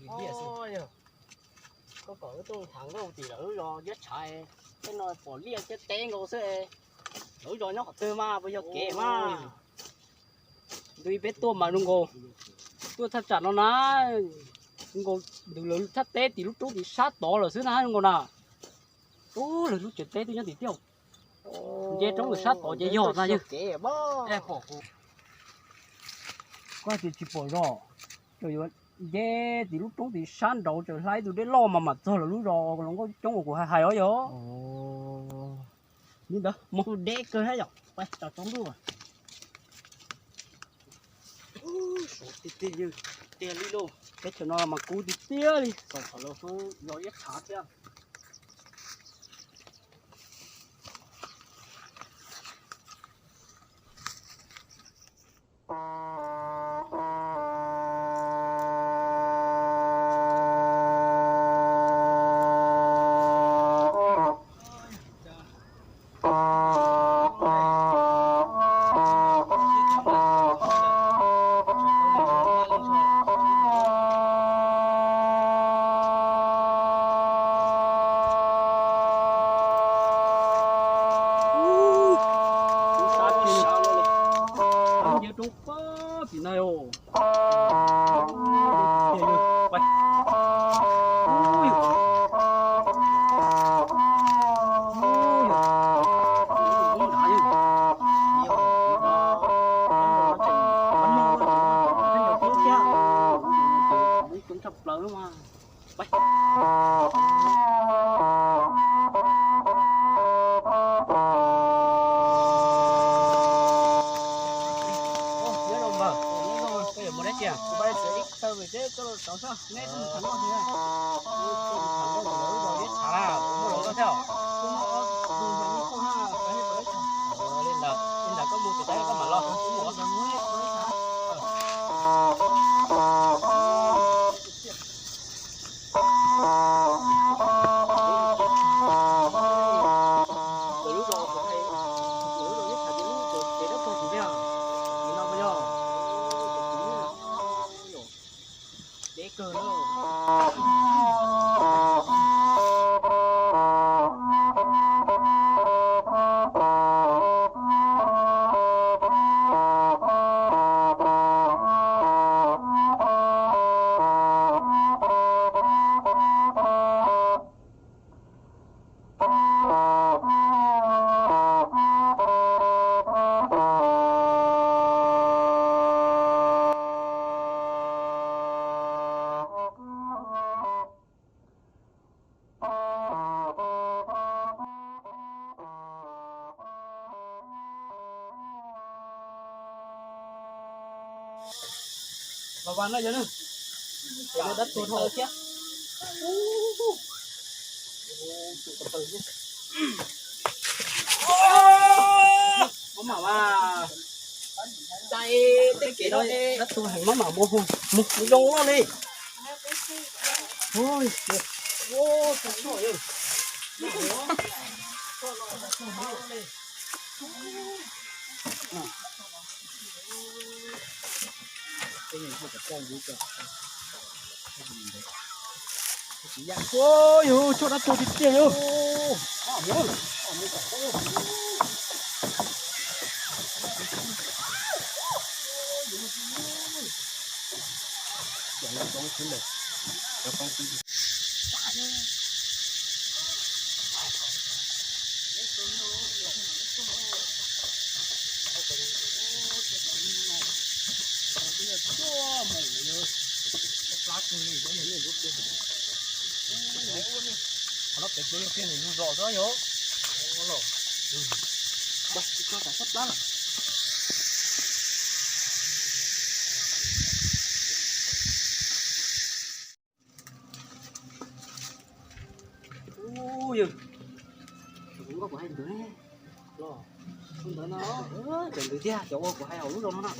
Koj kom wb tuaj tham nkauj tim lawv zos Iab Tshav, tej no pom liaj thiab teb nkaus xwb. Lawv zos nyob qhov twg mas puas yog kev mas? Ntu peb tuaj mas zoo nkaus, tuaj thaj tsam no na, zoo nkaus ntws lawv thaj teb tim lub roob tim sab tod lawm xwb na zoo nkaus na. Ub, lawv lub tsev teb twb nyob tim tiaj. Nce roob lawm sab tod ces yog ntag yog. Koj tias tsis pom zos, tsuas yuav nce tim lub roob tim sab nraud tseem hla ib tug dej loj mas mam txog lawv lub zos los nkauj coob uas kuv hais hais os yog. Li ntawd mus deb kawg thiab yom, pais tau tsaus ntuj. Tiag tiag li lauj, teb chaws no mas kub tiag tiag li, txog qhov lawv hub los Iab Tshav thiab. Ub, ub, sab tshaj li. Nce roob pab tim na yom. Coob tshaj plaws mas. Nyob zoo npawg, koj yuav mus dab tsi? Li ntawd, li ntawd koj mus tsis tau koj mam los. Los vas no yog, dab tuag dhau thiab. Maj mam mas, dab tuag heev, maj mam mus, mus zoo loj li. Yus tshuaj dab tuag tiag tiag yus. Qhov no pem ces yog tiag nws lug zos xwb yog. Tsis tso tsam sab plab lawm. Ub, yog, kuv nkauj kuv hais ntawd, los ntawd no, cov ntawd tiag cov uas kuv hais hauv lub zos no na.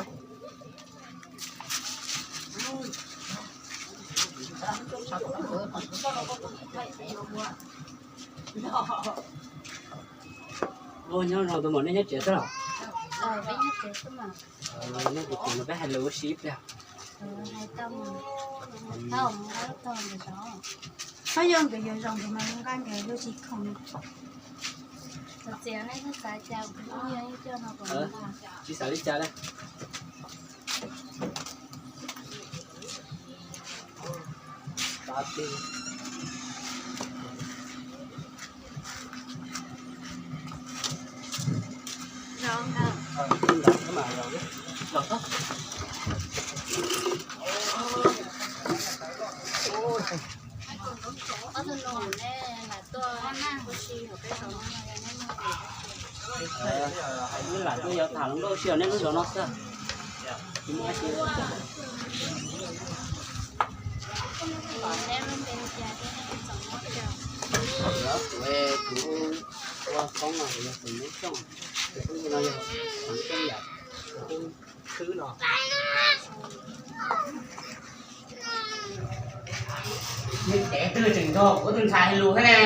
Ua nyob zoo tus muam, nej nyob tsev xwb los? Nej tus muam no peb hais lus ua si ib pliag. Thauj mus nqa lub tog ntawm zos. Qhov yog nkawd yuav zoo nkawd mas nqa nkawd lub tsis khoom. Txawm txiav nej xav cas kuv yeej coj no kom nqa. Tsis xav li cas li. Wb lam tuaj yog tham hluas nkauj sib nyob nej lub zos no xwb. Kuv, kuv ua Hmoob no kuv yog Hmoob Xyooj, kuv tus no yog Hmoob Xyooj Yam, kuv tus khwb no. Neeg tsev twg tseem nrog kuv tus ntxhais hais lus thiab na,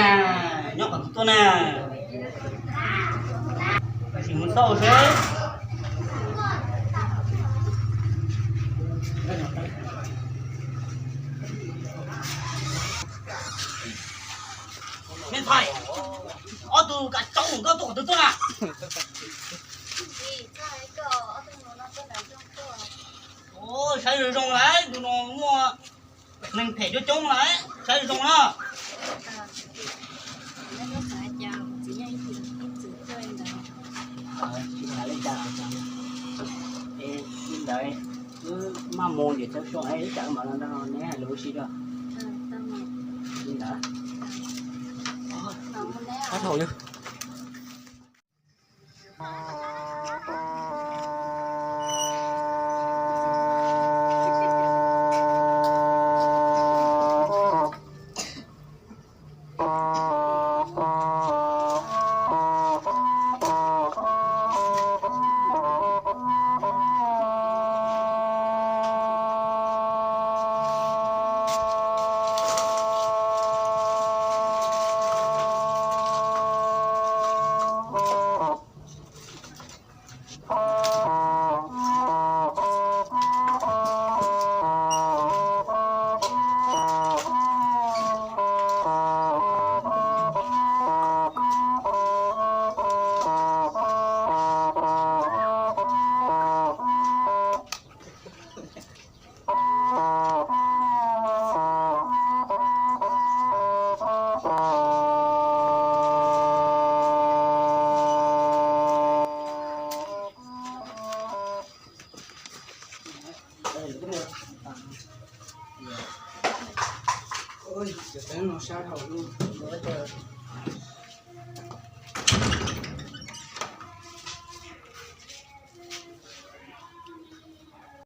nyob qhov twg tuaj na, tab sis mus tau seb. Me ntxhais, ob tug kav tsov nkauj tuaj qhov twg tuaj na? Saib zoo zoo lawm, ntu no muaj neeg phem coob coob lawm, saib zoo zoo na. Li ntawd, wb maj mus ntawm Txawj Suav ib tsam mam los nrog neb hais lus ua si dua. Li ntawd, ob thaum yog.